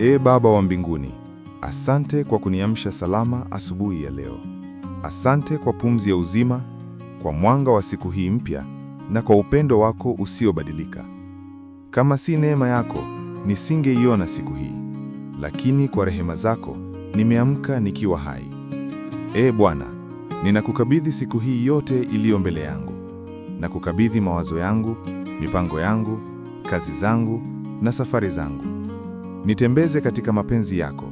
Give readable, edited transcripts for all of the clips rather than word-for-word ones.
Ee Baba wa mbinguni, asante kwa kuniamsha salama asubuhi ya leo. Asante kwa pumzi ya uzima, kwa mwanga wa siku hii mpya na kwa upendo wako usiobadilika. Kama si neema yako, nisingeiona siku hii, lakini kwa rehema zako nimeamka nikiwa hai. Ee Bwana, ninakukabidhi siku hii yote iliyo mbele yangu. Nakukabidhi mawazo yangu, mipango yangu, kazi zangu na safari zangu. Nitembeze katika mapenzi yako,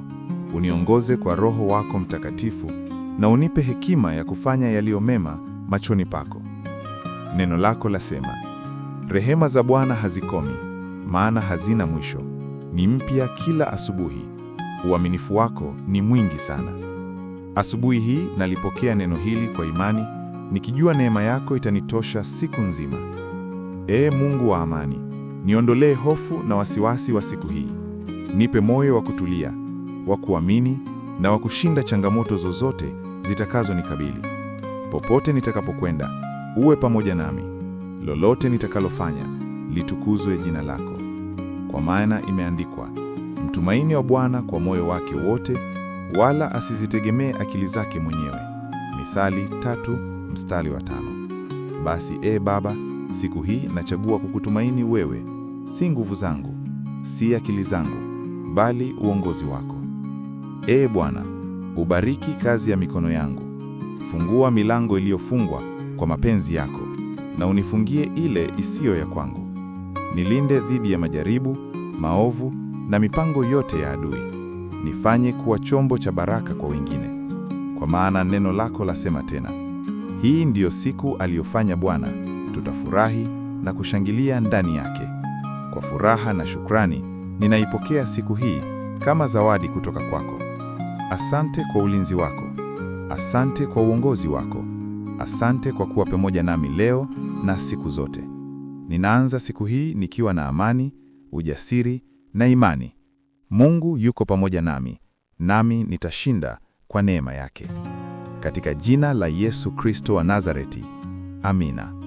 uniongoze kwa Roho wako Mtakatifu na unipe hekima ya kufanya yaliyo mema machoni pako. Neno lako lasema, rehema za Bwana hazikomi, maana hazina mwisho, ni mpya kila asubuhi. Uaminifu wako ni mwingi sana. Asubuhi hii nalipokea neno hili kwa imani, nikijua neema yako itanitosha siku nzima. Ee Mungu wa amani, niondolee hofu na wasiwasi wa siku hii. Nipe moyo wa kutulia, wa kuamini na wa kushinda changamoto zozote zitakazonikabili. Popote nitakapokwenda, uwe pamoja nami. Lolote nitakalofanya, litukuzwe jina lako. Kwa maana imeandikwa, mtumaini wa Bwana kwa moyo wake wote, wala asizitegemee akili zake mwenyewe. Mithali 3 mstari wa 5. Basi ee Baba, siku hii nachagua kukutumaini wewe, si nguvu zangu, si akili zangu, bali uongozi wako. Ee Bwana, ubariki kazi ya mikono yangu. Fungua milango iliyofungwa kwa mapenzi yako, na unifungie ile isiyo ya kwangu. Nilinde dhidi ya majaribu, maovu na mipango yote ya adui. Nifanye kuwa chombo cha baraka kwa wengine. Kwa maana neno lako lasema tena, hii ndiyo siku aliyofanya Bwana, tutafurahi na kushangilia ndani yake. Kwa furaha na shukrani, ninaipokea siku hii kama zawadi kutoka kwako. Asante kwa ulinzi wako. Asante kwa uongozi wako. Asante kwa kuwa pamoja nami leo na siku zote. Ninaanza siku hii nikiwa na amani, ujasiri na imani. Mungu yuko pamoja nami, nami nitashinda kwa neema yake. Katika jina la Yesu Kristo wa Nazareti. Amina.